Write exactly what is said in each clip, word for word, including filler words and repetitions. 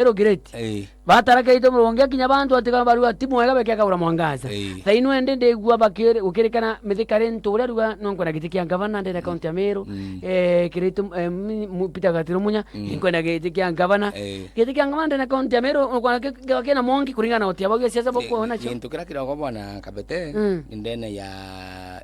Meru Great. Eh. Batara Kiraitu Murungi akinya bantu atiga barua ti mwega beke Kagura Mwangaza. Eh. Thaino ende ndigua bakiri-, gukirikana Mithika Linturi aruga nonkwenda giti kia ngavana ndene kaunti ya Meru. Mm. Eh, Kiraitu, eh, mi-, mu-, Peter Gatiro Munya, Mm. nkwenda giti kia ngavana. Eh. Giti kia ngavana ndene kaunti ya Meru, nkwenda ki-, ki-, kina mwangi kuringana na utia bwa siasa bwa Ni-, kuona ni-, cio. Gintu kiria kirogo bwana Kabete, Mm. ndene ya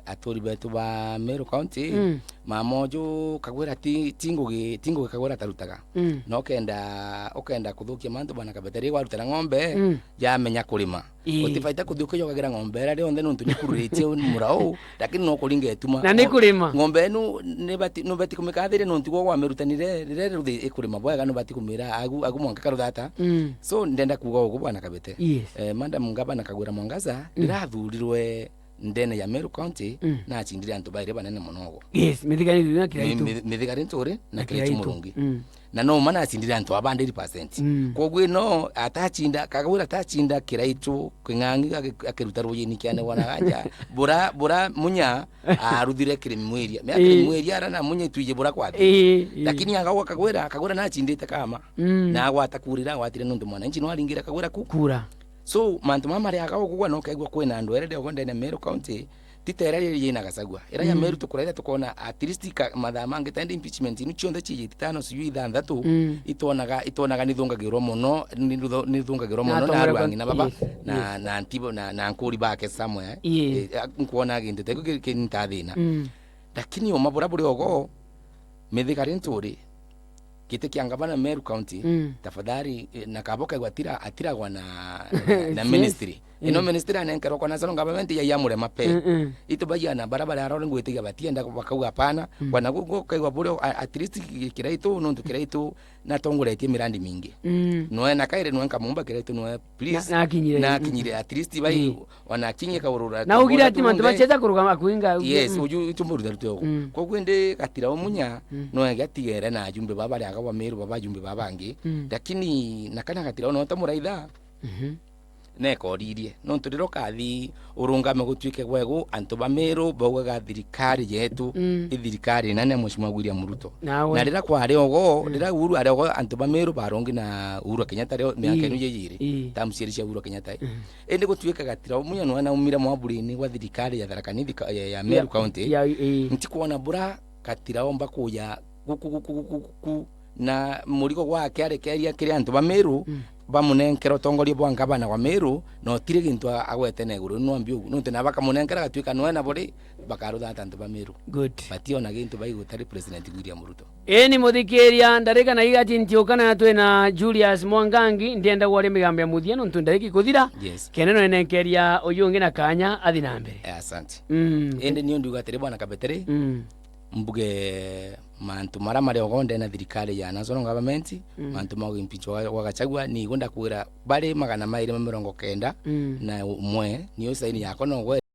aturi betu ba Meru County, Mm. Mama uju Kagwira ti, ti ngugi, ti ngugi Kagwira atarutaga. Mm. Na ukenda, ukenda kuthukia mantu bwana Kabete, riria warutana ng'ombe, Mm. yamenya kurima. Ii. Utibaite kuthi ukijogagira ng'ombe iria rionthe nontu ni kururitie murau, lakini no kuringa ituma. Na ni Ngo-, kurima. Ng'ombe inu nibati-, nubati kumikathiria nontu gwo gwamirutanire, riria ruthi ikurima bwega nubati kumira agu, agu mwanka karuthata. Mm. So, ndenda kuuga ugu bwana Kabete. Yes. Eh, Madam Ngavana Kagwira Mwangaza, Mm. ndirathurirwe ndene ya Meru County, Mm. nacindire antu bairi banene mono ugu. Yes, Mithika Linturi na Mi-, Kiraitu. Mi-, Mithika Linturi na Na Kiraitu Kiraitu. Murungi. Mm. Na no ma nacindire antu aba hundred percent. Mm. Koguo no atacinda, Kagwira atacinda Kiraitu King'ang'i aki-, akiruta rujini kiane bwana ganja. Bura, bura Munya aruthire Kirimi Mwiria. Mea Ii. Kirimi Mwiria ara na Munya itwije bura kwathi. Ii, ii. Lakini agagwa Kagwira, Kagwira nacindite kama. Mm. Na agwata kurira, agwatire nontu mwananchi no aringire Kagwira ku. Kura. So, mantu mama mariaga ugugwa no kegua kwina andu ere riogo ndene Meru County, ti ta iria riri yina Gachagua. Ira ya Mm. Meru tukuraira tukona at least ka-, mathaa mangi ta indi impeachment inu cionthe ciiji itano sijui ithanthatu, Mm. itwonaga, itwonaga nithungagirwa mono, nithu-, nithungagirwa Na mono na atongoria aruangi kwa na baba, Yes, na, yes. na ntibo, na, na nkuri bake somewhere. Yes. Eh, a-, nkwona gintu ta ki-, ki-, kinta thina. Mm. Lakini uma bura buri ogo, Mithika Linturi, giti kia ngavana Meru County, Mm. tafadhali, eh, na kabo kaigwa atira-, atiragwa na, na, na Yes. ministry. Ino Mm. ministry anenkerwa kwa national government ya, ya murema pe. Mm, mm. Itu baiana bara bari arore ngwitiga batienda bakauga hapana. Mm. Bwana gu-, gu-, kaigwa buri o-, a-, at least ki-, Kiraitu, nontu Kiraitu natongoretie mirandi mingi. Mm. Noe na kairi noe nkamumba Kiraitu noe, please. Na, nakinyire. Nakinyire, at least bai, Mm. Ona akinye kaurura Na ugire ati mantu macheza kurugama kuinga, uge, Yes, mm. uju itu murutha rute ugu. Mm. Koguo indi Gatira Umunya, Mm. no ege atigere na ajumbe baba bari aga ba Meru baba ajumbe baba bangi. Mm. Lakini na kana Gatira ona utamuraitha, Mhm. nekoririe. Nontu riro kathi urungame gutuike gwegu, antu ba Meru baugaga thirikari yetu, Mm. i thirikari nene ya Mheshimiwa William Ruto. Nawe. Na rira kwari ogo, Mm. rira Uhuru ari ogo, antu ba Meru barungi na Uhuru Kenyatta rio miaka Ii. inu yeyiri. Ii. Tamu cieri cia Uhuru Kenyatta. Mhm. Indi gutuika Gatira Umunya nwe naumire mwaburini gwa thirikari ya Tharaka Nithi ka-, ya, ya Meru Ya, County. ya, ii. Ntikwona bura Gatira omba kuja guku, guku, guku, guku, na murigo gwake arekeria kiri antu ba Meru, Mm. bamunenkera utongoria bwa ngavana wa Meru, na utiri gintu a-, agwete na iguru. Nwambi ugu, nontu na bakamunenkera gatuika nwe na buri, bakaruthata antu ba Meru. Good. Bationa gintu baigutari President William Ruto. Eni muthikiria, ndarika na igati ntiukana na twina Julius Mwangangi, ndienda gwaria migambo ya muthia nontu ndarika ikuthira. Yes. Kene no enenkeria uyu ungi na kanya athi na mbere. Eh, asante. Mm. Indi ni undu ugatiri bwana Kabetere, Mm. mbuge mantu mara mari ogonde na thirikari ya national government, Mm. mantu ma impeach wa, wa Gachagua, ni igunda kwira bari magana mairi ma mirongo kenda Mm. na umwe, ni usaini yako no gwe